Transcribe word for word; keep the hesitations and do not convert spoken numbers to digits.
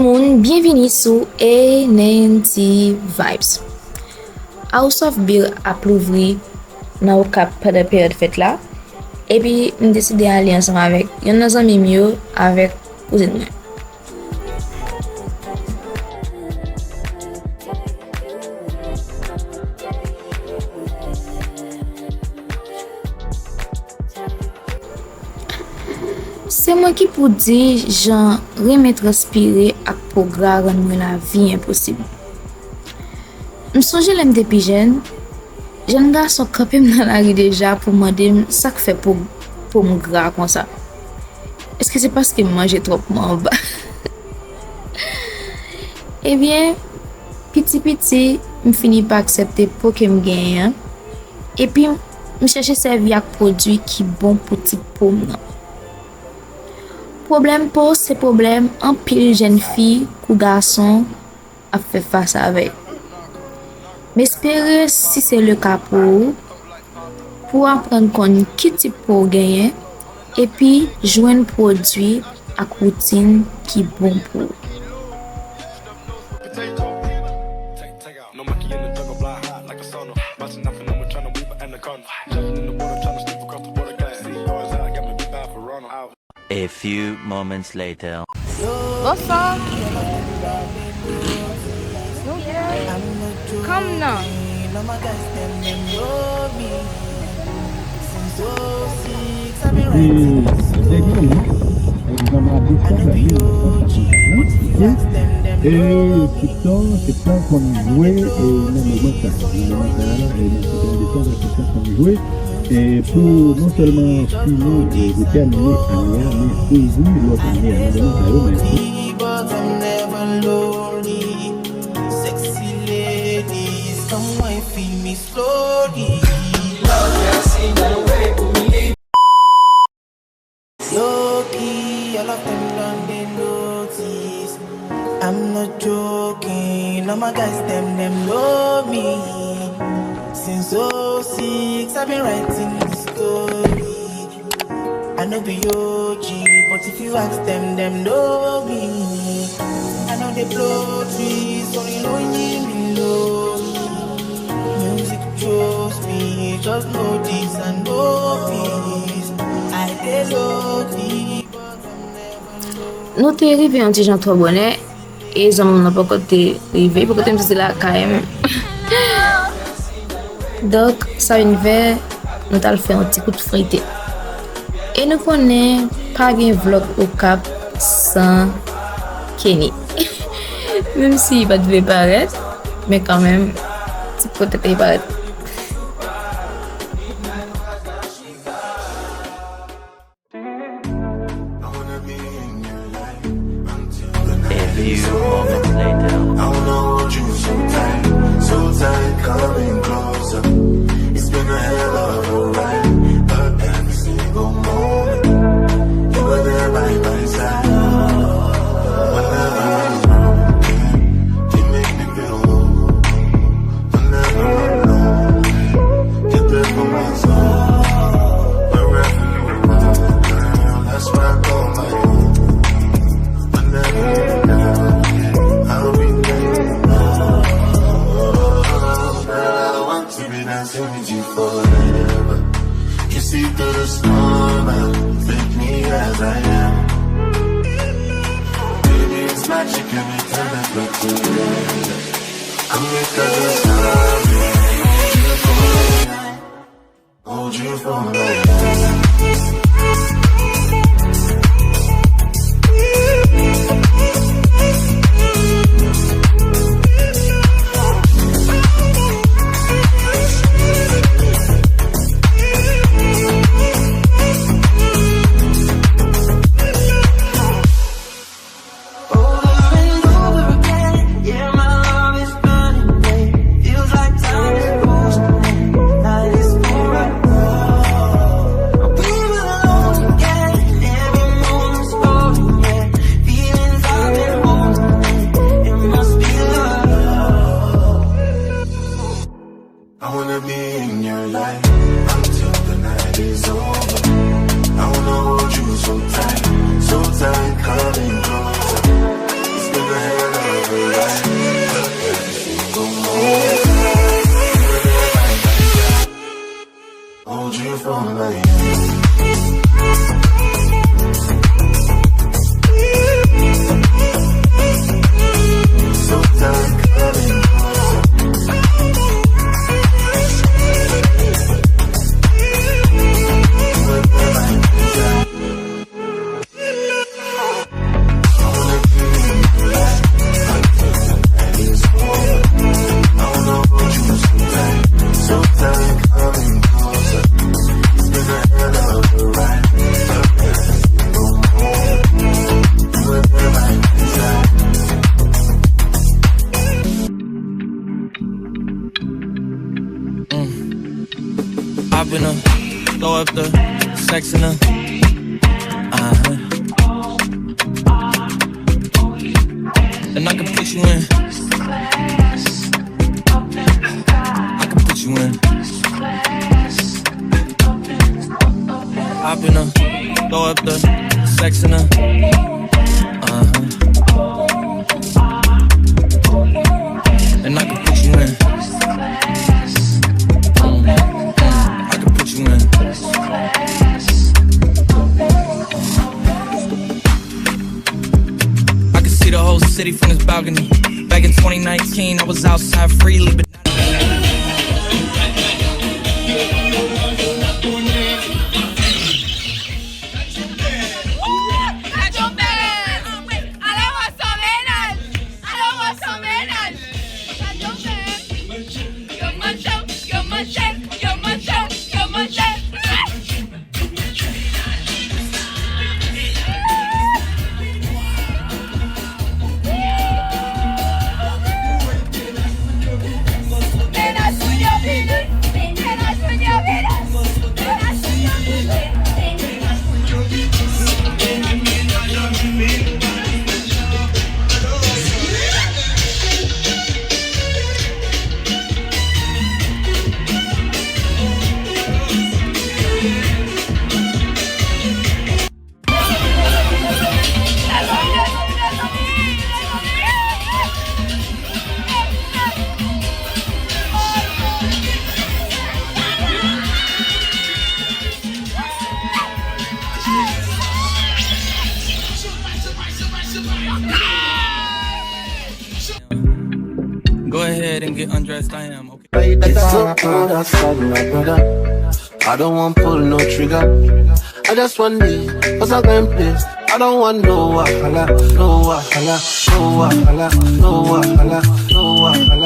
Moun, byenvini sou A N T Vibes. House of Beer ap louvri nan Okap pandan peryòd fèt la, epi m deside ale ansanm avèk yonn nan zanmi m yo, avèk kouzin mwen. Se mwen ki pou di jan renmen transpire ak po gra rann mwen lavi enposib. M sonje lè m te pi jèn, jèn gason kanpe m nan lari deja pou mande m sa k fè po, po m gra konsa. Èske se paske m manje twòp manba? Ebyen, piti piti, m fini pa aksepte po ke m genyen an, epi m chèche sèvi ak pwodui ki bon pou tip po m nan. Pwoblèm po se pwoblèm anpil jèn fi kou gason ap fè fas avèk. M espere, si se le ka pou ou, pou w aprann konn ki tip po w genyen, epi jwenn pwodui ak woutin ki bon pou ou. A few moments later. Bonswa. Nou byen? Come nan. E nèg yo menm, egzanp la, de sa sa ye, sa sa konn fè, non? E Victor, Victor konn jwe e nan moman sa, nan moman sa, e nan sitiyasyon de sa, Victor konn jwe e pou non sèlman fini e detèmine ane a, men ouvri lòt ane a nan moman sa yo menm. Low key, all of them done they notice. I'm not joking, all my guys them them know me. Since oh six I've been writing the story. I no be O G, but if you ask them, them know me. I know they blow trees, only know me low. Music chose me, just know this and know peace. I dey low key, but I'm never low. Nou te rive yon ti jan twò bonè, e zanmi m nan poko te rive, poko te menm soti lakay menm. Donk, sa vin fè, nou t al fè yon ti kout frite. E nou konnen, pa gen vlòg Okap san Kenny. Menm si li pa t vle parèt, men kanmenm, ti potèt li parèt. A few moments later. I wanna hold you so tight, so tight, coming closer. It's been a hell of a ride, but every single moment you were there by my side. Whenever I'm broken, you make me feel whole. Whenever I'm lonely, you're there for my soul. Wherever you are, girl, that's where I call my own. Whenever you're down, I'll be there. Girl, I want to be dancing with you forever. You see through the storm and take me as I am. Baby, it's magic every time that we're together. Come make us a story. Hold you for life. Over and over again, yeah, my love is burning red. Feels like time is frozen, night is forever. We were alone together. Mm. I've been a throw up the sex in the uh-huh. And I can put you in. I can put you in. I've been a throw up the sex in the uh-huh. And I can put you in. Mm, mm, I can put you in. I can see the whole city from this balcony. Back in twenty nineteen, I was outside freely, but Go ahead and get undressed. I am okay. It's so cold outside, my brother. I don't want pull no trigger. I just want live, cause I can play. I don't want no wahala, no wahala, no wahala, no wahala, no wahala.